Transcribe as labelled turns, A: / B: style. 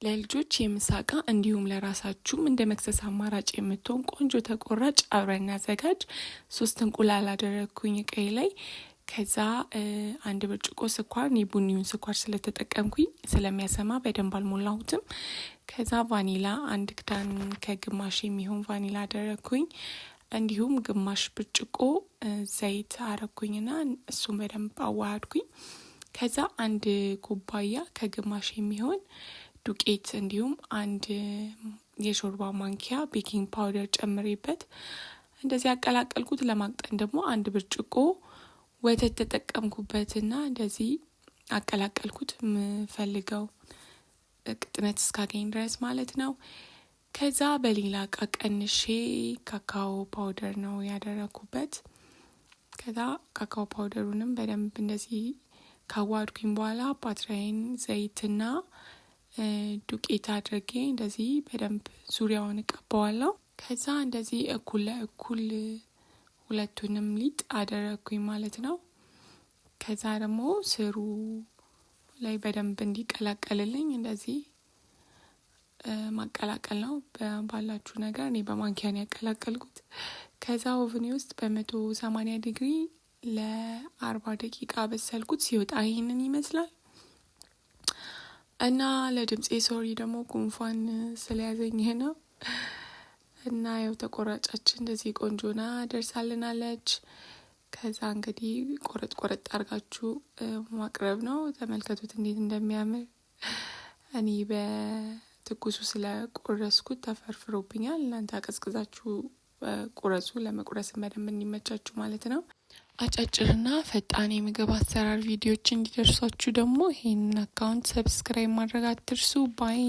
A: ለልጆች የምሳ እቃ እንዲሁም ለራሳችሁም እንደ መክሰስ አማራጭ የምትሆን ቆንጆ ተቆራጭ አብረን እናዘጋጅ። 3 እንቁላል አደረግኩኝ እቃዬ ላይ። ከዛ 1 ብርጭቆ ስኳር፣ እኔ ቡኒውን ስኳር ስለተጠቀምኩኝ ስለሚያሰማ በደንብ አልሞላሁትም። ከዛ ቫኒላ 1 ክዳን ከግማሽ የሚሆን ቫኒላ አደረግኩኝ። እንዲሁም ግማሽ ብርጭቆ ዘይት አረግኩኝና እሱን በደንብ አዋሃድኩኝ። ከዛ 1 ኩባያ ከግማሽ የሚሆን ዱቄት እንዲሁም 1 የሾርባ ማንኪያ baking powder ጨምሬበት እንደዚህ አቀላቀልኩት። ለማቅጠን ደግሞ 1 ብርጭቆ ወተት ተጠቀምኩበትና እንደዚህ አቀላቀልኩት ምፈልገው ቅጥነት እስካገኝ ድረስ ማለት ነው። ከዛ በሌላ እቃ ቀንሼ cacao powder ነው ያደረኩበት። ከዛ cacao powder ኡንም በደንብ እንደዚህ ካዋሃድኩኝ በኋላ ፓትራዬን ዘይትና ዱቄት አድርጌ እንደዚህ በደንብ ዙሪያውን እቀባዋለሁ። ከዛ እንደዚህ እኩል ለእኩል ሁለቱንም ሊጥ አደረኩኝ ማለት ነው። ከዛ ደግሞ ስሩ ላይ በደንብ እንዲቀላቀልልኝ እንደዚህ ማቀላቀል ነው ባላችሁ ነገር። እኔ በማንኪያ ነው ያቀላቀልኩት። ከዛ oven ኤ ውስጥ በ180 ዲግሪ ለ40 ደቂቃ በሰልኩት። ሲወጣ ይሄንን ይመስላል። እና ለድምጼ sorry ደግሞ ጉንፋን ስለያዘኝ ነው። እና ያው ተቆራጫችን እንደዚህ ቆንጆና ደርሳልናለች። ከዛ እንግዲህ ቆረጥ ቆረጥ አድርጋችሁ ማቅረብ ነው። ተመልከቱት እንዴት እንደሚያምር። እኔ በትኩሱ ስለቆረስኩት ተፈርፍሮብኛል። እናንተ አቀዝቅዛችሁ ቁረሱ፣ ለመቁረስ በደንብ እንዲመቻችሁ ማለት ነው። አጫጭርና ፈጣን የምግብ አሰራር ቪዲዮዎች እንዲደርሷችሁ ደግሞ ይሄንን account subscribe ማድረግ አትርሱ። Bye።